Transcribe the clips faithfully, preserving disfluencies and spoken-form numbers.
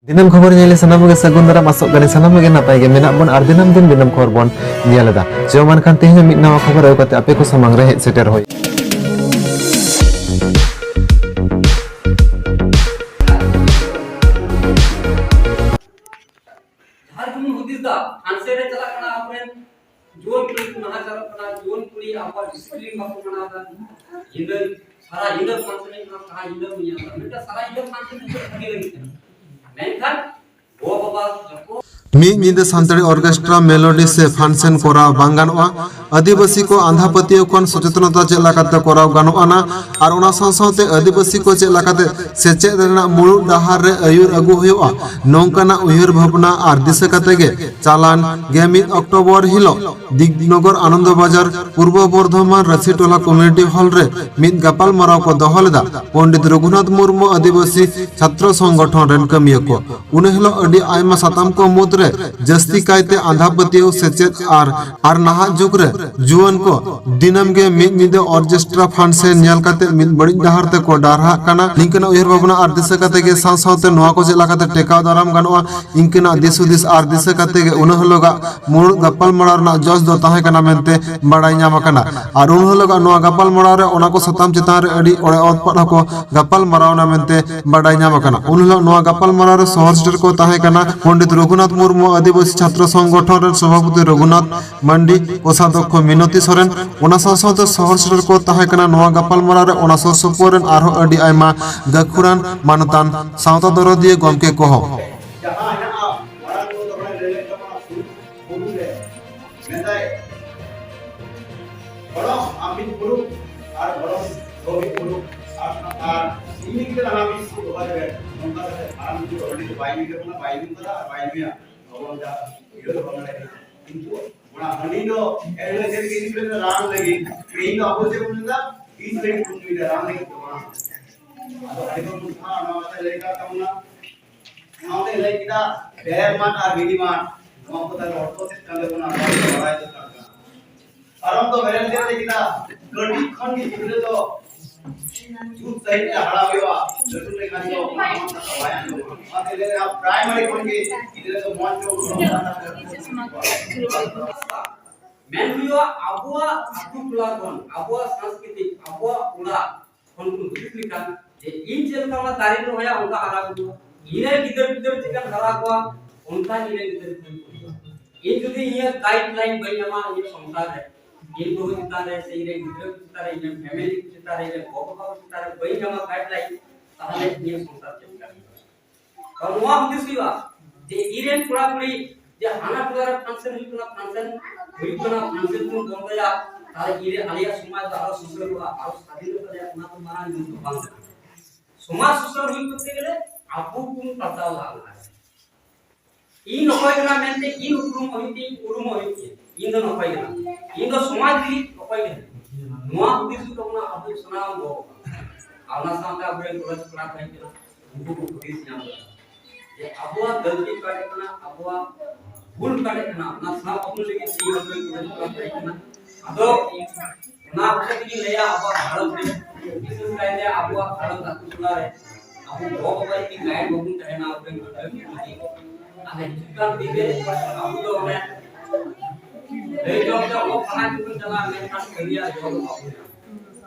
ᱫᱤᱱᱟᱹᱢ ᱠᱷᱚᱵᱚᱨ ᱧᱮᱞ ᱥᱟᱱᱟᱢ ᱜᱮ ᱥᱟᱹᱜᱩᱱ ᱫᱟᱨᱟᱢ, ᱟᱥᱚᱜ ᱠᱟᱹᱱᱟᱹᱧ ᱥᱟᱱᱟᱢ ᱜᱮ ᱱᱟᱯᱟᱭ ᱜᱮ ᱢᱮᱱᱟᱜ ᱵᱚᱱ ᱟᱨ ᱫᱤᱱᱟᱹᱢ ᱫᱤᱱ ᱫᱤᱱᱟᱹᱢ ᱠᱷᱚᱵᱚᱨ ᱵᱚᱱ ᱧᱮᱞ ᱮᱫᱟ᱾ ᱡᱮ ᱢᱮᱱᱠᱷᱟᱱ ᱛᱮᱦᱮᱧ ᱢᱤᱫ ᱱᱟᱣᱟ ᱠᱷᱚᱵᱚᱨ ᱟᱹᱜᱩ ᱠᱟᱛᱮ ᱟᱯᱮ ᱠᱚ ᱥᱟᱢᱟᱝ ᱨᱮ ᱦᱮᱡ ᱥᱮᱴᱮᱨ ᱦᱩᱭ᱾ ᱡᱟᱦᱟᱸ ᱜᱮᱵᱚᱱ ᱦᱩᱫᱤᱥ ᱫᱟ, ᱯᱷᱟᱱᱥᱮᱱ ᱨᱮ ᱪᱟᱞᱟᱜ ᱠᱟᱱᱟ, ᱟᱵᱚᱨᱮᱱ ᱡᱩᱣᱟᱹᱱ ᱠᱩᱲᱤ ᱠᱚ ᱱᱟᱦᱟᱪᱟᱨᱚᱜ ᱠᱟᱱᱟ, ᱡᱩᱣᱟᱹᱱ ᱠᱩᱲᱤ ᱟᱵᱚᱣᱟᱜ ᱰᱤᱥᱤᱯᱞᱤᱱ ᱵᱟᱠᱚ ᱢᱟᱱᱟᱣ ᱮᱫᱟ᱾ ᱧᱤᱫᱟᱹ, ᱥᱟᱨᱟ ᱧᱤᱫᱟᱹ ᱯᱷᱟᱱᱥᱮᱱ ᱦᱩᱭᱩᱜ ᱠᱟᱱᱟ, ᱥᱟᱨᱟ ᱧᱤᱫᱟᱹ ᱵᱚᱱ ᱧᱮᱞ ᱮᱫᱟ᱾ ᱢᱮᱱᱠᱷᱟᱱ ᱥᱟᱨᱟ ᱧᱤᱫᱟᱹ ᱯᱷᱟᱱᱥᱮᱱ ᱫᱚ ᱪᱮᱫ ᱵᱷᱟᱜᱮ ᱞᱟᱹᱜᱤᱫ ᱠᱟᱱᱟ? ᱢᱮᱱᱠᱷᱟᱱ ᱜᱚ ᱵᱟᱵᱟ ᱡᱚᱛᱚ ᱢᱤᱫ ᱧᱤᱫᱟᱹ ᱥᱟᱱᱛᱟᱲᱤ ᱚᱨᱠᱮᱥᱴᱨᱟ, ᱢᱮᱞᱳᱰᱤ ᱥᱮ ᱯᱷᱟᱱᱥᱮᱱ ᱠᱚᱨᱟᱣ ᱵᱟᱝ ᱜᱟᱱᱚᱜᱼᱟ᱾ ᱟᱹᱫᱤᱵᱟᱹᱥᱤ ᱠᱚ ᱟᱸᱫᱷᱟ ᱯᱟᱹᱛᱭᱟᱹᱣ ᱠᱷᱚᱱ ᱥᱚᱪᱮᱛᱚᱱᱚᱛᱟ ᱪᱮᱫ ᱞᱮᱠᱟᱛᱮ ᱠᱚᱨᱟᱣ ᱜᱟᱱᱚᱜᱼᱟ ᱱᱟ, ᱟᱨ ᱚᱱᱟ ᱥᱟᱶ ᱥᱟᱶᱛᱮ ᱟᱹᱫᱤᱵᱟᱹᱥᱤ ᱠᱚ ᱪᱮᱫ ᱞᱮᱠᱟᱛᱮ ᱥᱮᱪᱮᱫ ᱨᱮᱱᱟᱜ ᱢᱩᱲᱩᱫ ᱰᱟᱦᱟᱨ ᱨᱮ ᱟᱹᱭᱩᱨ ᱟᱹᱜᱩ ᱦᱩᱭᱩᱜᱼᱟ, ᱱᱚᱝᱠᱟᱱᱟᱜ ᱩᱭᱦᱟᱹᱨ ᱵᱷᱟᱵᱽᱱᱟ ᱟᱨ ᱫᱤᱥᱟᱹ ᱠᱟᱛᱮ ᱜᱮ ᱪᱟᱞᱟᱱ ᱜᱮᱞ ᱢᱤᱫ ᱚᱠᱴᱳᱵᱚᱨ ᱦᱤᱞᱳᱜ ᱫᱤᱜᱽᱱᱚᱜᱚᱨ ᱟᱱᱚᱱᱫᱚ ᱵᱟᱡᱟᱨ ᱯᱩᱨᱵᱚ ᱵᱚᱨᱫᱷᱚᱢᱟᱱ ᱨᱟᱹᱥᱤ ᱴᱚᱞᱟ ᱠᱚᱢᱤᱭᱩᱱᱤᱴᱤ ᱦᱚᱞ ᱨᱮ ᱢᱤᱫ ᱜᱟᱯᱟᱞ ᱢᱟᱨᱟᱣ ᱠᱚ ᱫᱚᱦᱚ ᱞᱮᱫᱟ ᱯᱚᱱᱰᱤᱛ ᱨᱚᱜᱷᱩᱱᱟᱛᱷ ᱢᱩᱨᱢᱩ ᱟᱹᱫᱤᱵᱟᱹᱥᱤ ᱪᱷᱟᱛᱨᱚ ᱥᱚᱝᱜᱚᱴᱷᱚᱱ ᱨᱮᱱ ᱠᱟᱹᱢᱤᱭᱟᱹ ᱠᱚ᱾ ᱩᱱ ᱦᱤᱞᱳᱜ ᱟᱹᱰᱤ ᱟᱭᱢᱟ ᱥᱟᱛᱟᱢ ᱠᱚ ᱢᱩᱫᱽᱨᱮ ᱡᱟᱹᱥᱛᱤ ᱠᱟᱭᱛᱮ ᱟᱸᱫᱷᱟ ᱯᱟᱹᱛᱭᱟᱹᱣ, ᱥᱮᱪᱮᱫ ᱟᱨ, ᱟᱨ ᱱᱟᱦᱟᱜ ᱡᱩᱜᱽ ᱨᱮ ᱡᱩᱣᱟᱹᱱ ᱠᱚ ᱫᱤᱱᱟᱹᱢ ᱜᱮ ᱢᱤᱫ ᱧᱤᱫᱟᱹ ᱚᱨᱠᱮᱥᱴᱨᱟ ᱯᱷᱟᱱᱥᱮᱱ ᱧᱮᱞ ᱠᱟᱛᱮ ᱢᱤᱫ ᱵᱟᱹᱲᱤᱡ ᱰᱟᱦᱟᱨ ᱛᱮᱠᱚ ᱰᱟᱨᱦᱟᱜ ᱠᱟᱱᱟ᱾ ᱱᱤᱝᱠᱟᱹᱱᱟᱜ ᱩᱭᱦᱟᱹᱨ ᱵᱷᱟᱵᱽᱱᱟ ᱟᱨ ᱫᱤᱥᱟᱹ ᱠᱟᱛᱮ ᱜᱮ ᱥᱟᱶ ᱥᱟᱶᱛᱮ ᱱᱚᱣᱟ ᱠᱚ ᱪᱮᱫ ᱞᱮᱠᱟᱛᱮ ᱴᱮᱠᱟᱣ ᱫᱟᱨᱟᱢ ᱜᱟᱱᱚᱜᱼᱟ, ᱤᱱᱠᱟᱹᱱᱟᱜ ᱫᱤᱥ ᱦᱩᱫᱤᱥ ᱟᱨ ᱫᱤᱥᱟᱹ ᱠᱟᱛᱮ ᱜᱮ ᱩᱱ ᱦᱤᱞᱳᱜᱟᱜ ᱢᱩᱲᱩᱫ ᱜᱟᱯᱟᱞ ᱢᱟᱨᱟᱣ ᱨᱮᱱᱟᱜ ᱡᱚᱥ ᱫᱚ ᱛᱟᱦᱮᱸ ᱠᱟᱱᱟ ᱢᱮᱱᱛᱮ ᱵᱟᱲᱟᱭ ᱧᱟᱢ ᱟᱠᱟᱱᱟ᱾ ᱟᱨ ᱩᱱ ᱦᱤᱞᱳᱜᱟᱜ ᱱᱚᱣᱟ ᱜᱟᱯᱟᱞ ᱢᱟᱨᱟᱣ ᱨᱮ ᱚᱱᱟ ᱠᱚ ᱥᱟᱛᱟᱢ ᱪᱮᱛᱟᱱ ᱨᱮ ᱟᱹᱰᱤ ᱚᱲᱮ ᱚᱛᱯᱟᱛ ᱦᱚᱸᱠᱚ ᱜᱟᱯᱟᱞ ᱢᱟᱨᱟᱣ ᱮᱱᱟ ᱢᱮᱱᱛᱮ ᱵᱟᱰᱟᱭ ᱧᱟᱢ ᱟᱠᱟᱱᱟ᱾ ᱩᱱ ᱦᱤᱞᱳᱜ ᱱᱚᱣᱟ ᱜᱟᱯᱟᱞ ᱢᱟᱨᱟᱣ ᱨᱮ ᱥᱚᱦᱚᱨ ᱥᱮᱴᱮᱨ ᱠᱚ ᱛᱟᱦᱮᱸ ᱠᱟᱱᱟ ᱯᱚᱱᱰᱤᱛ ᱨᱚᱜᱷᱩᱱᱟᱛᱷ ᱢᱩᱨᱢᱩ ᱟᱹᱫᱤᱵᱟᱹᱥᱤ ᱪᱷᱟᱛᱨᱚ ᱥᱚᱝᱜᱚᱴᱷᱚᱱ ᱨᱮᱱ ᱥᱚᱵᱷᱟᱯᱚᱛᱤ ᱨᱚᱜᱷᱩᱱᱟᱛᱷ ᱢᱟᱱᱰᱤ, ᱠᱳᱥᱟᱫᱷᱚᱠᱠᱷᱚ ᱢᱤᱱᱚᱛᱤ ᱥᱚᱨᱮᱱ᱾ ᱚᱱᱟ ᱥᱟᱶ ᱥᱟᱶᱛᱮ ᱥᱚᱦᱚᱨ ᱥᱮᱴᱮᱨ ᱠᱚ ᱛᱟᱦᱮᱸ ᱠᱟᱱᱟ ᱱᱚᱣᱟ ᱜᱟᱯᱟᱞ ᱢᱟᱨᱟᱣ ᱨᱮ ᱚᱱᱟ ᱥᱩᱨ ᱥᱩᱯᱩᱨ ᱨᱮᱱ ᱟᱨᱦᱚᱸ ᱟᱹᱰᱤ ᱟᱭᱢᱟ ᱜᱟᱹᱠᱷᱩᱲᱟᱱ ᱢᱟᱱᱚᱛᱟᱱ ᱥᱟᱶᱛᱟ ᱫᱚᱨᱚᱫᱤᱭᱟᱹ ᱜᱚᱢᱠᱮ ᱠᱚᱦᱚᱸ᱾ ᱡᱟᱦᱟᱸ ᱦᱮᱱᱟᱜᱼᱟ, ᱢᱟᱲᱟᱝ ᱠᱚ ᱫᱚᱦᱚᱭ ᱞᱟᱹᱭ ᱞᱮᱫ ᱛᱟᱵᱚᱱᱟ, ᱥᱩᱨ ᱵᱩᱨᱩ ᱨᱮ ᱢᱮᱛᱟᱭ, ᱜᱚᱲᱚᱢ ᱟᱢ ᱢᱤᱫ ᱵᱩᱨᱩ ᱟᱨ ᱜᱚᱲᱚᱢ ᱫᱚ ᱢᱤᱫ ᱵᱩᱨᱩ ᱟᱨ, ᱟᱨ ᱤᱧ ᱜᱮ ᱞᱟᱦᱟ ᱢᱤᱫ ᱥᱩᱨ ᱫᱚᱦᱚᱭ ᱨᱮ, ᱱᱚᱝᱠᱟ ᱠᱟᱛᱮ ᱢᱟᱨᱟᱝ ᱵᱩᱨᱩ ᱫᱚ ᱦᱟᱺᱰᱤ ᱫᱚ ᱵᱟᱭ ᱧᱩᱭ ᱛᱟᱵᱚᱱᱟ, ᱵᱟᱭ ᱧᱩ ᱠᱟᱫᱟ ᱟᱨ ᱵᱟᱭ ᱧᱩᱭᱟ᱾ ᱟᱵᱚ ᱡᱟ ᱤᱭᱟᱹ ᱫᱚ ᱵᱟᱝ ᱫᱟᱲᱮᱭᱟᱜ ᱠᱟᱱᱟ᱾ ᱠᱤᱱᱛᱩ ᱚᱱᱟ ᱦᱟᱺᱰᱤ ᱫᱚ ᱮᱱ ᱦᱤᱞᱳᱜ ᱪᱮᱫ ᱞᱟᱹᱜᱤᱫ ᱧᱩᱭ ᱫᱟ? ᱨᱟᱱ ᱞᱟᱹᱜᱤᱫ᱾ ᱛᱮᱦᱮᱧ ᱫᱚ ᱟᱵᱚ ᱪᱮᱫ ᱵᱚᱱ ᱧᱩᱭ ᱫᱟ? ᱵᱤᱥ ᱞᱟᱹᱜᱤᱫ ᱵᱚᱱ ᱧᱩᱭ ᱫᱟ, ᱨᱟᱱ ᱞᱟᱹᱜᱤᱫ ᱫᱚ ᱵᱟᱝ᱾ ᱟᱫᱚ ᱟᱹᱰᱤ ᱦᱚᱲ ᱵᱚᱱ ᱠᱷᱟᱣᱟ, ᱱᱚᱣᱟ ᱠᱟᱛᱷᱟ ᱞᱟᱹᱭ ᱠᱟᱜ ᱛᱟᱵᱚᱱᱟ᱾ ᱚᱱᱟᱛᱮ ᱞᱟᱹᱭ ᱠᱮᱫᱟ, ᱵᱮᱨ ᱢᱟᱫ ᱟᱨ ᱵᱤᱞᱤ ᱢᱟᱫ, ᱱᱚᱣᱟ ᱠᱚ ᱛᱟᱦᱞᱮ ᱚᱨᱛᱷᱚ ᱪᱮᱫ ᱠᱟᱱ ᱛᱟᱵᱚᱱᱟ, ᱱᱚᱣᱟ ᱠᱚ ᱵᱟᱲᱟᱭ ᱫᱚᱨᱠᱟᱨ ᱠᱟᱱᱟ᱾ ᱠᱟᱨᱚᱱ ᱫᱚ ᱵᱮᱨᱮᱞ ᱪᱮᱫ ᱞᱟᱹᱭ ᱠᱮᱫᱟ, ᱠᱟᱹᱴᱤᱡ ᱠᱷᱚᱱ ᱜᱮ ᱜᱤᱫᱽᱨᱟᱹ ᱫᱚ ᱡᱩᱛ ᱥᱟᱺᱦᱤᱡ ᱛᱮ ᱦᱟᱨᱟ ᱦᱩᱭᱩᱜᱼᱟ, ᱞᱟᱹᱴᱩ ᱞᱮᱠᱷᱟᱱ ᱫᱚ ᱵᱟᱭ ᱟᱸᱡᱚᱢᱚᱜᱼᱟ᱾ ᱚᱱᱟᱛᱮ ᱞᱟᱹᱭ ᱫᱟ, ᱯᱨᱟᱭᱢᱟᱨᱤ ᱠᱷᱚᱱ ᱜᱮ ᱜᱤᱫᱽᱨᱟᱹ ᱫᱚ ᱢᱚᱡᱽ ᱛᱮ ᱩᱨᱩᱢ ᱫᱚᱨᱠᱟᱨ᱾ ᱢᱮᱱ ᱦᱩᱭᱩᱜᱼᱟ, ᱟᱵᱚᱣᱟᱜ ᱟᱹᱛᱩ ᱴᱚᱞᱟ ᱠᱷᱚᱱ, ᱟᱵᱚᱣᱟᱜ ᱥᱟᱝᱥᱠᱨᱤᱛᱤᱠ, ᱟᱵᱚᱣᱟᱜ ᱚᱲᱟᱜ ᱠᱷᱚᱱ ᱵᱚᱱ ᱦᱩᱫᱤᱥ ᱞᱮᱠᱷᱟᱱ ᱡᱮ ᱤᱧ ᱪᱮᱫ ᱞᱮᱠᱟ ᱚᱱᱟ ᱫᱟᱨᱮᱧ ᱨᱚᱦᱚᱭᱟ, ᱚᱱᱠᱟ ᱦᱟᱨᱟ ᱵᱩᱨᱩᱜᱼᱟ᱾ ᱤᱧ ᱨᱮᱱ ᱜᱤᱫᱟᱹᱨ ᱯᱤᱫᱟᱹᱨ ᱪᱮᱫ ᱞᱮᱠᱟᱧ ᱦᱟᱨᱟ ᱠᱚᱣᱟ, ᱚᱱᱠᱟ ᱤᱧ ᱨᱮᱱ ᱜᱤᱫᱟᱹᱨ ᱯᱤᱫᱟᱹᱨ ᱠᱚ ᱦᱩᱭᱩᱜᱼᱟ᱾ ᱤᱧ ᱡᱩᱫᱤ ᱤᱧᱟᱹᱜ ᱜᱟᱭᱤᱰ ᱞᱟᱭᱤᱱ ᱵᱟᱹᱧ ᱧᱟᱢᱟ, ᱤᱧᱟᱹᱜ ᱥᱚᱝᱥᱟᱨ ᱨᱮ, ᱤᱧ ᱵᱟᱹᱦᱩ ᱪᱮᱛᱟᱱ ᱨᱮ, ᱥᱮ ᱤᱧ ᱨᱮᱱ ᱜᱤᱫᱽᱨᱟᱹ ᱠᱚ ᱪᱮᱛᱟᱱ ᱨᱮ, ᱤᱧ ᱨᱮᱱ ᱯᱷᱮᱢᱮᱞᱤ ᱠᱚ ᱪᱮᱛᱟᱱ ᱨᱮ, ᱤᱧ ᱨᱮᱱ ᱜᱚ-ᱵᱟᱵᱟ ᱠᱚ ᱪᱮᱛᱟᱱ ᱨᱮ ᱵᱟᱹᱧ ᱧᱟᱢᱟ ᱜᱟᱭᱤᱰ ᱞᱟᱭᱤᱱ, ᱛᱟᱦᱚᱞᱮ ᱤᱧᱟᱹᱜ ᱥᱚᱝᱥᱟᱨ ᱪᱮᱫ ᱞᱮᱠᱟ ᱦᱩᱭᱩᱜᱼᱟ? ᱛᱚ ᱱᱚᱣᱟ ᱦᱩᱫᱤᱥ ᱦᱩᱭᱩᱜᱼᱟ ᱡᱮ ᱤᱧ ᱨᱮᱱ ᱠᱚᱲᱟ ᱠᱩᱲᱤ ᱡᱮ ᱦᱟᱱᱟ ᱴᱚᱞᱟ ᱨᱮ ᱯᱷᱟᱱᱥᱮᱱ ᱦᱩᱭᱩᱜ ᱠᱟᱱᱟ, ᱯᱷᱟᱱᱥᱮᱱ ᱦᱩᱭᱩᱜ ᱠᱟᱱᱟ, ᱯᱷᱟᱱᱥᱮᱱ ᱵᱚᱱ ᱵᱚᱱᱫᱚᱭᱟ, ᱛᱟᱦᱚᱞᱮ ᱤᱧ ᱨᱮᱱ, ᱟᱞᱮᱭᱟᱜ ᱥᱚᱢᱟᱡᱽ ᱫᱚ ᱟᱨᱚ ᱥᱩᱥᱟᱹᱨᱚᱜᱼᱟ, ᱟᱨᱚ ᱥᱟᱫᱷᱤᱱᱚᱜ ᱛᱟᱞᱮᱭᱟ, ᱚᱱᱟ ᱫᱚ ᱢᱟᱨᱟᱝ ᱡᱤᱱᱤᱥ ᱫᱚ ᱵᱟᱝ ᱠᱟᱱᱟ᱾ ᱥᱚᱢᱟᱡᱽ ᱥᱩᱥᱟᱹᱨ ᱦᱩᱭ ᱠᱚᱨᱛᱮ ᱜᱮᱞᱮ ᱟᱵᱚ ᱵᱚᱱ ᱯᱟᱞᱴᱟᱣ ᱞᱟᱦᱟ ᱞᱟᱦᱟ᱾ ᱤᱧ ᱚᱠᱚᱭ ᱠᱟᱱᱟ ᱢᱮᱱᱛᱮ ᱤᱧ ᱩᱯᱨᱩᱢ ᱦᱩᱭᱩᱜ ᱛᱤᱧ, ᱩᱨᱩᱢᱚᱜ ᱦᱩᱭᱩᱜ ᱛᱤᱧ᱾ ᱤᱧ ᱫᱚ ᱚᱠᱚᱭ ᱠᱟᱱᱟ, ᱤᱧ ᱫᱚ ᱥᱚᱢᱟᱡᱽ ᱨᱤᱱᱤᱡ ᱚᱠᱚᱭ ᱠᱟᱱᱟ᱾ ᱱᱚᱣᱟ ᱦᱩᱫᱤᱥ ᱦᱩᱭᱩᱜ ᱛᱟᱵᱚᱱᱟ ᱟᱵᱚ ᱥᱟᱱᱟᱢ ᱠᱚ᱾ ᱟᱨ ᱚᱱᱟ ᱥᱟᱶᱛᱮ ᱟᱵᱚᱨᱮᱱ ᱠᱚᱞᱮᱡᱽ ᱠᱚᱲᱟ ᱠᱚ ᱦᱮᱡ ᱠᱟᱱᱟ, ᱩᱱᱠᱩ ᱠᱚ ᱦᱩᱫᱤᱥ ᱧᱟᱢ ᱠᱟᱫᱟ ᱡᱮ ᱟᱵᱚᱣᱟᱜ ᱜᱟᱹᱞᱛᱤ ᱚᱠᱟ ᱨᱮ ᱠᱟᱱᱟ, ᱟᱵᱚᱣᱟᱜ ᱵᱷᱩᱞ ᱚᱠᱟ ᱨᱮ ᱠᱟᱱᱟ, ᱚᱱᱟ ᱥᱟᱵ ᱟᱹᱜᱩ ᱞᱟᱹᱜᱤᱫ ᱛᱮ ᱟᱵᱚᱨᱮᱱ ᱠᱚᱞᱮᱡᱽ ᱠᱚᱲᱟ ᱠᱚ ᱦᱮᱡ ᱠᱟᱱᱟ᱾ ᱟᱫᱚ ᱚᱱᱟ ᱦᱚᱛᱮ ᱛᱮᱜᱮᱧ ᱞᱟᱹᱭᱟ, ᱟᱵᱚᱣᱟᱜ ᱜᱷᱟᱨᱚᱸᱡᱽ ᱨᱮ, ᱵᱤᱥᱮᱥ ᱠᱟᱭᱛᱮ ᱟᱵᱚᱣᱟᱜ ᱜᱷᱟᱨᱚᱸᱡᱽ ᱟᱹᱛᱩ ᱴᱚᱞᱟ ᱨᱮ ᱟᱵᱚ ᱜᱚ ᱵᱟᱵᱟ ᱡᱩᱫᱤ ᱜᱟᱭᱤᱰ ᱵᱟᱵᱚᱱ ᱛᱟᱦᱮᱱᱟ, ᱟᱵᱚᱨᱮᱱ ᱜᱤᱫᱽᱨᱟᱹ ᱠᱚ ᱡᱩᱫᱤ, ᱟᱨ ᱦᱤᱡᱩᱜ ᱠᱟᱱ ᱫᱤᱱ ᱨᱮ ᱟᱵᱚ ᱫᱚ ᱚᱱᱮ ᱞᱟᱹᱭ ᱡᱚᱝ ᱛᱮ ᱚᱞᱚᱜ ᱯᱟᱲᱦᱟᱜ ᱜᱮᱵᱚᱱ ᱪᱟᱞᱟᱜᱼᱟ, ᱢᱮᱱᱠᱷᱟᱱ ᱠᱟᱹᱢᱤᱭᱟᱜ ᱡᱚᱢ ᱵᱟᱵᱚᱱ ᱧᱟᱢᱟ᱾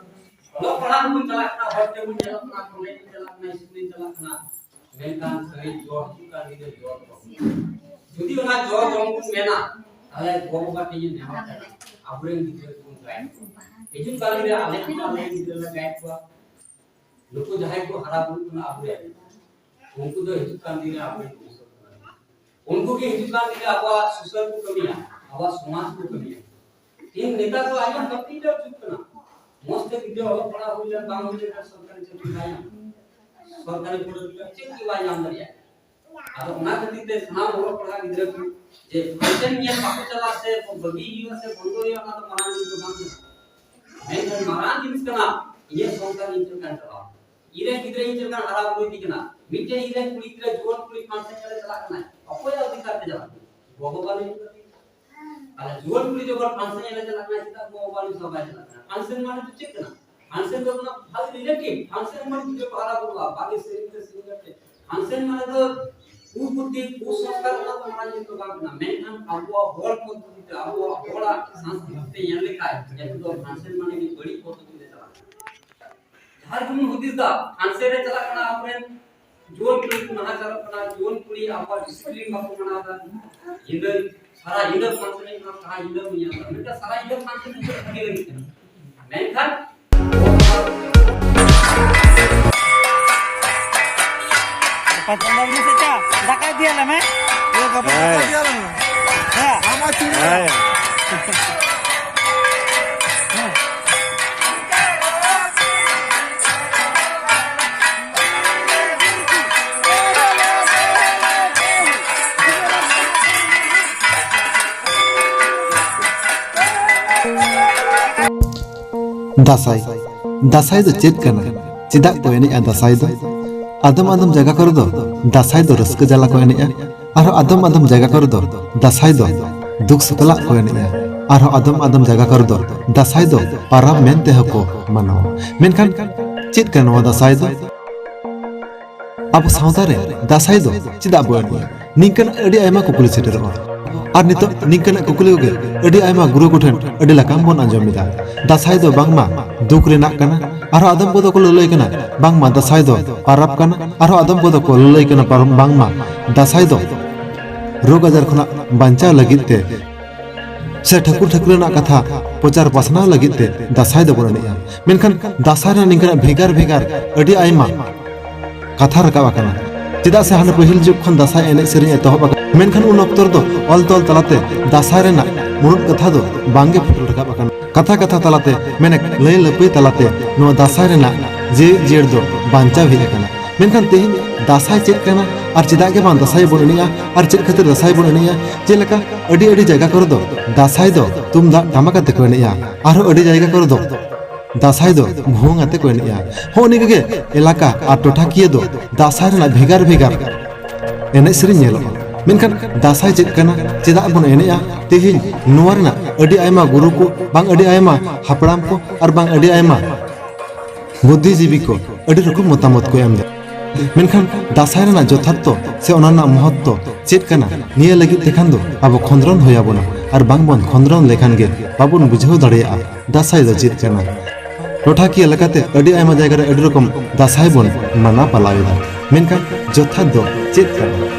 ᱚᱞᱚᱜ ᱯᱟᱲᱦᱟᱜ ᱵᱚᱱ ᱪᱟᱞᱟᱜ ᱠᱟᱱᱟ, ᱦᱚᱲ ᱴᱷᱮᱱ ᱵᱚᱱ ᱪᱟᱞᱟᱜ ᱠᱟᱱᱟ, ᱠᱚᱞᱮᱡᱽ ᱵᱚᱱ ᱪᱟᱞᱟᱜ ᱠᱟᱱᱟ, ᱥᱠᱩᱞ ᱵᱚᱱ ᱪᱟᱞᱟᱜ ᱠᱟᱱᱟ, ᱢᱮᱱᱠᱷᱟᱱ ᱥᱟᱹᱨᱤ ᱡᱚ ᱦᱤᱡᱩᱜ ᱠᱟᱱ ᱜᱤᱫᱽᱨᱟᱹ ᱡᱚ ᱫᱚ ᱵᱟᱵᱚᱱ ᱧᱟᱢᱟ᱾ ᱡᱩᱫᱤ ᱚᱱᱟ ᱡᱚ ᱡᱚᱢ ᱵᱚᱱ ᱢᱮᱱᱟ, ᱛᱟᱦᱞᱮ ᱜᱚ ᱵᱟᱵᱟ ᱴᱷᱮᱱ ᱵᱚᱱ ᱧᱟᱢᱟ, ᱟᱵᱚᱨᱮᱱ ᱜᱤᱫᱽᱨᱟᱹ ᱠᱚᱵᱚᱱ ᱜᱟᱭᱤᱰ ᱠᱚᱣᱟ᱾ ᱦᱤᱡᱩᱜ ᱠᱟᱱ ᱫᱤᱱ ᱨᱮ ᱟᱞᱮ ᱦᱚᱸ ᱟᱞᱮᱨᱮᱱ ᱜᱤᱫᱽᱨᱟᱹ ᱞᱮ ᱜᱟᱭᱤᱰ ᱠᱚᱣᱟ᱾ ᱱᱩᱠᱩ ᱡᱟᱦᱟᱸᱭ ᱠᱚ ᱦᱟᱨᱟ ᱵᱩᱨᱩᱜ ᱠᱟᱱᱟ ᱟᱵᱚᱨᱮᱱ, ᱩᱱᱠᱩ ᱫᱚ ᱦᱤᱡᱩᱜ ᱠᱟᱱ ᱫᱤᱱ ᱨᱮ ᱟᱵᱚᱨᱮᱱ ᱵᱷᱚᱵᱤᱥᱥᱚᱛ ᱠᱟᱱᱟ᱾ ᱩᱱᱠᱩ ᱜᱮ ᱦᱤᱡᱩᱜ ᱠᱟᱱ ᱫᱤᱱ ᱨᱮ ᱟᱵᱚᱣᱟᱜ ᱥᱩᱥᱟᱹᱨ ᱠᱚ ᱠᱟᱹᱢᱤᱭᱟ, ᱟᱵᱚᱣᱟᱜ ᱥᱚᱢᱟᱡᱽ ᱠᱚ ᱠᱟᱹᱢᱤᱭᱟ᱾ ᱛᱮᱦᱮᱧ ᱱᱮᱛᱟᱨ ᱫᱚ ᱟᱭᱢᱟ ᱠᱚᱢᱯᱤᱭᱩᱴᱟᱨ ᱡᱩᱜᱽ ᱠᱟᱱᱟ᱾ ᱢᱚᱸᱡᱽ ᱛᱮ ᱜᱤᱫᱽᱨᱟᱹ ᱚᱞᱚᱜ ᱯᱟᱲᱦᱟᱣ ᱦᱩᱭ ᱞᱮᱱ ᱵᱟᱝ ᱦᱩᱭ ᱞᱮᱱᱠᱷᱟᱱ ᱥᱚᱨᱠᱟᱨᱤ ᱪᱟᱹᱠᱨᱤ ᱵᱟᱭ ᱧᱟᱢᱟ᱾ ᱥᱚᱨᱠᱟᱨᱤ ᱯᱚᱫᱚᱵᱤ ᱪᱮᱫ ᱜᱮ ᱵᱟᱭ ᱧᱟᱢ ᱫᱟᱲᱮᱭᱟᱜᱼᱟ᱾ ᱟᱫᱚ ᱚᱱᱟ ᱠᱷᱟᱹᱛᱤᱨ ᱛᱮ ᱥᱟᱱᱟᱢ ᱚᱞᱚᱜ ᱯᱟᱲᱦᱟᱜ ᱜᱤᱫᱽᱨᱟᱹ ᱠᱚ ᱡᱮ ᱯᱷᱟᱱᱥᱮᱱ ᱧᱮᱞ ᱵᱟᱠᱚ ᱪᱟᱞᱟᱜ ᱥᱮ ᱵᱟᱹᱜᱤ ᱦᱩᱭᱩᱜᱼᱟ ᱥᱮ ᱵᱚᱱᱫᱚ ᱦᱩᱭᱩᱜᱼᱟ, ᱚᱱᱟ ᱫᱚ ᱢᱟᱨᱟᱝ ᱡᱤᱱᱤᱥ ᱫᱚ ᱵᱟᱝ ᱠᱟᱱᱟ᱾ ᱢᱮᱱᱠᱷᱟᱱ ᱢᱟᱨᱟᱝ ᱡᱤᱱᱤᱥ ᱠᱟᱱᱟ ᱤᱧᱟᱹᱜ ᱥᱚᱝᱥᱟᱨ ᱤᱧ ᱪᱮᱫ ᱞᱮᱠᱟᱧ ᱪᱟᱞᱟᱣᱟ, ᱤᱧ ᱨᱮᱱ ᱜᱤᱫᱽᱨᱟᱹ ᱤᱧ ᱪᱮᱫ ᱞᱮᱠᱟᱧ ᱦᱟᱨᱟ ᱵᱩᱨᱩᱭᱮᱫᱮ ᱠᱟᱱᱟ᱾ ᱢᱤᱫᱴᱮᱱ ᱤᱧ ᱨᱮᱱ ᱠᱩᱲᱤ ᱜᱤᱫᱽᱨᱟᱹ, ᱡᱩᱣᱟᱹᱱ ᱠᱩᱲᱤ ᱯᱷᱟᱱᱥᱮᱱ ᱧᱮᱞᱮ ᱪᱟᱞᱟᱜ ᱠᱟᱱᱟᱭ, ᱚᱠᱚᱭᱟᱜ ᱚᱫᱷᱤᱠᱟᱨ ᱛᱮ ᱪᱟᱞᱟᱜ ᱠᱟᱱᱟ? ᱜᱚ ᱵᱟᱵᱟ ᱞᱟᱹᱜᱤᱫ᱾ ᱛᱟᱦᱞᱮ ᱡᱩᱣᱟᱹᱱ ᱠᱩᱲᱤ ᱡᱚᱠᱷᱚᱱ ᱯᱷᱟᱱᱥᱮᱱ ᱧᱮᱞᱮ ᱪᱟᱞᱟᱜ ᱠᱟᱱᱟ, ᱪᱮᱫᱟᱜ ᱜᱚ ᱵᱟᱵᱟ ᱩᱱᱤ ᱥᱟᱶ ᱵᱟᱭ ᱪᱟᱞᱟᱜ ᱠᱟᱱᱟ? ᱯᱷᱟᱱᱥᱮᱱ ᱢᱟᱱᱮ ᱫᱚ ᱪᱮᱫ ᱠᱟᱱᱟ? function ᱫᱚ ᱚᱱᱟ ᱵᱷᱟᱜᱮ relative function ᱢᱟᱱᱮ ᱡᱩᱫᱤ ᱠᱚ ᱟᱨᱟᱜᱚᱜᱼᱟ, ᱵᱷᱟᱜᱮ ᱥᱮᱨᱮᱧ ᱛᱮ ᱥᱮᱨᱮᱧ ᱠᱟᱛᱮ function ᱢᱟᱱᱮ ᱫᱚ ᱠᱩᱵᱩᱫᱷᱤ, ᱠᱩᱥᱚᱝᱥᱠᱟᱨ ᱚᱱᱟ ᱫᱚ ᱢᱟᱨᱟᱝ ᱡᱤᱱᱤᱥ ᱫᱚ ᱵᱟᱝ ᱠᱟᱱᱟ, ᱢᱮᱱᱠᱷᱟᱱ ᱟᱵᱚᱣᱟᱜ ᱦᱚᱲ ᱯᱚᱫᱽᱫᱷᱚᱛᱤ ᱛᱮ, ᱟᱵᱚᱣᱟᱜ ᱦᱚᱲᱟᱜ ᱥᱟᱝᱥᱠᱨᱤᱛᱤ ᱛᱮ ᱧᱮᱞ ᱞᱮᱠᱷᱟᱡ ᱱᱤᱛᱚᱜ ᱫᱚ function ᱢᱟᱱᱮ ᱜᱮ ᱵᱟᱹᱲᱤᱡ ᱯᱚᱫᱽᱫᱷᱚᱛᱤ ᱛᱮ ᱪᱟᱞᱟᱜ ᱠᱟᱱᱟ᱾ ᱡᱟᱦᱟᱸ ᱜᱮᱵᱚᱱ ᱦᱩᱫᱤᱥ ᱫᱟ function ᱨᱮ ᱪᱟᱞᱟᱜ ᱠᱟᱱᱟ, ᱟᱵᱚᱨᱮᱱ ᱡᱩᱣᱟᱹᱱ ᱠᱩᱲᱤ ᱠᱚ ᱱᱟᱦᱟᱪᱟᱨᱚᱜ ᱠᱟᱱᱟ, ᱡᱩᱣᱟᱹᱱ ᱠᱩᱲᱤ ᱟᱵᱚᱣᱟᱜ discipline ᱵᱟᱠᱚ ᱢᱟᱱᱟᱣ ᱮᱫᱟ, ᱧᱤᱫᱟᱹ ᱥᱟᱨᱟ ᱧᱤᱫᱟᱹ function ᱦᱩᱭᱩᱜ ᱠᱟᱱᱟ, ᱥᱟᱨᱟ ᱧᱤᱫᱟᱹ ᱵᱚᱱ ᱧᱮᱞ ᱮᱫᱟ, ᱢᱮᱱᱠᱷᱟᱱ ᱥᱟᱨᱟ ᱧᱤᱫᱟᱹ function ᱫᱚ ᱵᱷᱟᱜᱮ ᱞᱟᱹᱜᱤᱫ ᱠᱟᱱᱟ, ᱢᱮᱱᱠᱷᱟᱱ ᱫᱟᱠᱟ ᱤᱫᱤᱭᱟᱞᱮ ᱢᱮ᱾ ᱦᱮᱸ᱾ ᱦᱮᱸ᱾ ᱫᱟᱸᱥᱟᱭ᱾ ᱫᱟᱸᱥᱟᱭ ᱫᱚ ᱪᱮᱫ ᱠᱟᱱᱟ? ᱪᱮᱫᱟᱜ ᱠᱚ ᱮᱱᱮᱡᱼᱟ ᱫᱟᱸᱥᱟᱭ ᱫᱚ? ᱟᱫᱚᱢ ᱟᱫᱚᱢ ᱡᱟᱭᱜᱟ ᱠᱚᱨᱮ ᱫᱚ ᱫᱟᱸᱥᱟᱭ ᱫᱚ ᱨᱟᱹᱥᱠᱟᱹ ᱡᱟᱞᱟ ᱠᱚ ᱮᱱᱮᱡᱼᱟ, ᱟᱨᱦᱚᱸ ᱟᱫᱚᱢ ᱟᱫᱚᱢ ᱡᱟᱭᱜᱟ ᱠᱚᱨᱮ ᱫᱚ ᱫᱟᱸᱥᱟᱭ ᱫᱚ ᱫᱩᱠ ᱥᱟᱛᱞᱟᱜ ᱠᱚ ᱮᱱᱮᱡᱼᱟ, ᱟᱨᱦᱚᱸ ᱟᱫᱚᱢ ᱟᱫᱚᱢ ᱡᱟᱭᱜᱟ ᱠᱚᱨᱮ ᱫᱚ ᱫᱟᱸᱥᱟᱭ ᱫᱚ ᱯᱟᱨᱟᱵᱽ ᱢᱮᱱ ᱛᱮᱦᱚᱸ ᱠᱚ ᱢᱟᱱᱟᱣᱟ᱾ ᱢᱮᱱᱠᱷᱟᱱ ᱪᱮᱫ ᱠᱟᱱᱟ ᱱᱚᱣᱟ ᱫᱟᱸᱥᱟᱭ ᱫᱚ? ᱟᱵᱚ ᱥᱟᱶᱛᱟ ᱨᱮ ᱫᱟᱸᱥᱟᱭ ᱫᱚ ᱪᱮᱫᱟᱜ ᱵᱚ ᱮᱱᱮᱡᱼᱟ? ᱱᱤᱝᱠᱟᱹᱱᱟᱜ ᱟᱹᱰᱤ ᱟᱭᱢᱟ ᱠᱩᱠᱞᱤ ᱥᱮᱴᱮᱨᱚᱜᱼᱟ᱾ ᱟᱨ ᱱᱤᱛᱚᱜ ᱱᱤᱝᱠᱟᱹᱱᱟᱜ ᱠᱩᱠᱞᱤ ᱠᱚᱜᱮ ᱟᱹᱰᱤ ᱟᱭᱢᱟ ᱜᱩᱨᱩ ᱠᱚᱴᱷᱮᱱ ᱟᱹᱰᱤ ᱞᱮᱠᱟᱱ ᱵᱚᱱ ᱟᱸᱡᱚᱢ ᱮᱫᱟ᱾ ᱫᱟᱸᱥᱟᱭ ᱫᱚ ᱵᱟᱝᱢᱟ ᱫᱩᱠ ᱨᱮᱱᱟᱜ ᱠᱟᱱᱟ, ᱟᱨᱦᱚᱸ ᱟᱫᱚᱢ ᱠᱚᱫᱚ ᱠᱚ ᱞᱟᱹᱞᱟᱹᱭ ᱠᱟᱱᱟ ᱵᱟᱝᱢᱟ ᱫᱟᱸᱥᱟᱭ ᱫᱚ ᱯᱟᱨᱟᱵᱽ ᱠᱟᱱᱟ, ᱟᱨᱦᱚᱸ ᱟᱫᱚᱢ ᱠᱚᱫᱚ ᱠᱚ ᱞᱟᱹᱞᱟᱹᱭ ᱠᱟᱱᱟ ᱯᱟᱨᱚᱢ-, ᱵᱟᱝᱢᱟ ᱫᱟᱸᱥᱟᱭ ᱫᱚ ᱨᱳᱜᱽ ᱟᱡᱟᱨ ᱠᱷᱚᱱᱟᱜ ᱵᱟᱧᱪᱟᱣ ᱞᱟᱹᱜᱤᱫ ᱛᱮ ᱥᱮ ᱴᱷᱟᱹᱠᱩᱨ ᱴᱷᱟᱹᱠᱨᱟᱹ ᱨᱮᱱᱟᱜ ᱠᱟᱛᱷᱟ ᱯᱨᱚᱪᱟᱨ ᱯᱟᱥᱱᱟᱣ ᱞᱟᱹᱜᱤᱫ ᱛᱮ ᱫᱟᱸᱥᱟᱭ ᱫᱚᱵᱚᱱ ᱮᱱᱮᱡᱼᱟ᱾ ᱢᱮᱱᱠᱷᱟᱱ ᱫᱟᱸᱥᱟᱭ ᱨᱮᱱᱟᱜ ᱱᱤᱝᱠᱟᱱᱟᱜ ᱵᱷᱮᱜᱟᱨ ᱵᱷᱮᱜᱟᱨ ᱟᱹᱰᱤ ᱟᱭᱢᱟ ᱠᱟᱛᱷᱟ ᱨᱟᱠᱟᱵ ᱟᱠᱟᱱᱟ᱾ ᱪᱮᱫᱟᱜ ᱥᱮ ᱦᱟᱱᱮ ᱯᱟᱹᱦᱤᱞ ᱡᱩᱜᱽ ᱠᱷᱚᱱ ᱫᱟᱸᱥᱟᱭ ᱮᱱᱮᱡ ᱥᱮᱨᱮᱧ ᱮᱛᱚᱦᱚᱵ ᱟᱠᱟᱱᱟ, ᱢᱮᱱᱠᱷᱟᱱ ᱩᱱ ᱚᱠᱛᱚ ᱨᱮᱫᱚ ᱚᱞ ᱛᱚᱞ ᱛᱟᱞᱟᱛᱮ ᱫᱟᱸᱥᱟᱭ ᱨᱮᱱᱟᱜ ᱢᱩᱬᱩᱫ ᱠᱟᱛᱷᱟ ᱫᱚ ᱵᱟᱝᱜᱮ ᱯᱷᱩᱴᱮᱞ ᱨᱟᱠᱟᱵ ᱟᱠᱟᱱᱟ᱾ ᱠᱟᱛᱷᱟ ᱠᱟᱛᱷᱟ ᱛᱟᱞᱟᱛᱮ, ᱢᱮᱱᱮᱫ ᱞᱟᱹᱭ ᱞᱟᱹᱯᱟᱹᱭ ᱛᱟᱞᱟᱛᱮ ᱱᱚᱣᱟ ᱫᱟᱸᱥᱟᱭ ᱨᱮᱱᱟᱜ ᱡᱮ ᱡᱤᱭᱟᱹᱲ ᱫᱚ ᱵᱟᱧᱪᱟᱣ ᱦᱮᱡ ᱟᱠᱟᱱᱟ᱾ ᱢᱮᱱᱠᱷᱟᱱ ᱛᱮᱦᱮᱧ ᱫᱟᱸᱥᱟᱭ ᱪᱮᱫ ᱠᱟᱱᱟ ᱟᱨ ᱪᱮᱫᱟᱜ ᱜᱮ ᱵᱟᱝ ᱫᱟᱸᱥᱟᱭ ᱵᱚᱱ ᱮᱱᱮᱡᱼᱟ ᱟᱨ ᱪᱮᱫ ᱠᱷᱟᱹᱛᱤᱨ ᱫᱟᱸᱥᱟᱭ ᱵᱚᱱ ᱮᱱᱮᱡᱼᱟ, ᱪᱮᱫ ᱞᱮᱠᱟ ᱟᱹᱰᱤ ᱟᱹᱰᱤ ᱡᱟᱭᱜᱟ ᱠᱚᱨᱮ ᱫᱚ ᱫᱟᱸᱥᱟᱭ ᱫᱚ ᱛᱩᱢᱫᱟᱜ ᱴᱟᱢᱟᱠ ᱟᱛᱮ ᱠᱚ ᱮᱱᱮᱡᱼᱟ, ᱟᱨᱦᱚᱸ ᱟᱹᱰᱤ ᱡᱟᱭᱜᱟ ᱠᱚᱨᱮ ᱫᱚ ᱫᱟᱸᱥᱟᱭ ᱫᱚ ᱵᱷᱩᱣᱟᱹᱝ ᱟᱛᱮ ᱠᱚ ᱮᱱᱮᱡᱼᱟ᱾ ᱦᱚᱸᱜᱼᱚ ᱱᱤᱭᱟᱹ ᱠᱚᱜᱮ ᱮᱞᱟᱠᱟ ᱟᱨ ᱴᱚᱴᱷᱟᱠᱤᱭᱟᱹ ᱫᱚ ᱫᱟᱸᱥᱟᱭ ᱨᱮᱱᱟᱜ ᱵᱷᱮᱜᱟᱨ ᱵᱷᱮᱜᱟᱨ ᱮᱱᱮᱡ ᱥᱮᱨᱮᱧ ᱧᱮᱞᱚᱜᱼᱟ᱾ ᱢᱮᱱᱠᱷᱟᱱ ᱫᱟᱸᱥᱟᱭ ᱪᱮᱫ ᱠᱟᱱᱟ, ᱪᱮᱫᱟᱜ ᱵᱚᱱ ᱮᱱᱮᱡᱼᱟ, ᱛᱮᱦᱮᱧ ᱱᱚᱣᱟ ᱨᱮᱱᱟᱜ ᱟᱹᱰᱤ ᱟᱭᱢᱟ ᱜᱩᱨᱩ ᱠᱚ, ᱵᱟᱝ ᱟᱹᱰᱤ ᱟᱭᱢᱟ ᱦᱟᱯᱲᱟᱢ ᱠᱚ, ᱟᱨ ᱵᱟᱝ ᱟᱹᱰᱤ ᱟᱭᱢᱟ ᱵᱩᱫᱽᱫᱷᱤᱡᱤᱵᱤ ᱠᱚ ᱟᱹᱰᱤ ᱨᱚᱠᱚᱢ ᱢᱚᱛᱟᱢᱚᱛ ᱠᱚ ᱮᱢ ᱮᱫᱟ, ᱢᱮᱱᱠᱷᱟᱱ ᱫᱟᱸᱥᱟᱭ ᱨᱮᱱᱟᱜ ᱡᱚᱛᱷᱟᱨᱛᱷᱚ ᱥᱮ ᱚᱱᱟ ᱨᱮᱱᱟᱜ ᱢᱚᱦᱚᱛᱛᱚ ᱪᱮᱫ ᱠᱟᱱᱟ, ᱱᱤᱭᱟᱹ ᱞᱟᱹᱜᱤᱫ ᱛᱮᱠᱷᱟᱱ ᱫᱚ ᱟᱵᱚ ᱠᱷᱚᱸᱫᱽᱨᱚᱸᱫᱽ ᱦᱩᱭ ᱟᱵᱚᱱᱟ᱾ ᱟᱨ ᱵᱟᱝ ᱵᱚᱱ ᱠᱷᱚᱸᱫᱽᱨᱚᱸᱫᱽ ᱞᱮᱠᱷᱟᱱ ᱜᱮ ᱵᱟᱵᱚᱱ ᱵᱩᱡᱷᱟᱹᱣ ᱫᱟᱲᱮᱭᱟᱜᱼᱟ ᱫᱟᱸᱥᱟᱭ ᱫᱚ ᱪᱮᱫ ᱠᱟᱱᱟ᱾ ᱴᱚᱴᱷᱟᱠᱤᱭᱟᱹ ᱞᱮᱠᱟᱛᱮ ᱟᱹᱰᱤ ᱟᱭᱢᱟ ᱡᱟᱭᱜᱟ ᱨᱮ ᱟᱹᱰᱤ ᱨᱚᱠᱚᱢ ᱫᱟᱸᱥᱟᱭ ᱵᱚᱱ ᱢᱟᱱᱟᱣ ᱯᱟᱞᱟᱣ ᱮᱫᱟ, ᱢᱮᱱᱠᱷᱟᱱ ᱡᱚᱛᱷᱟᱛ ᱫᱚ ᱪᱮᱫ ᱠᱟᱱᱟ?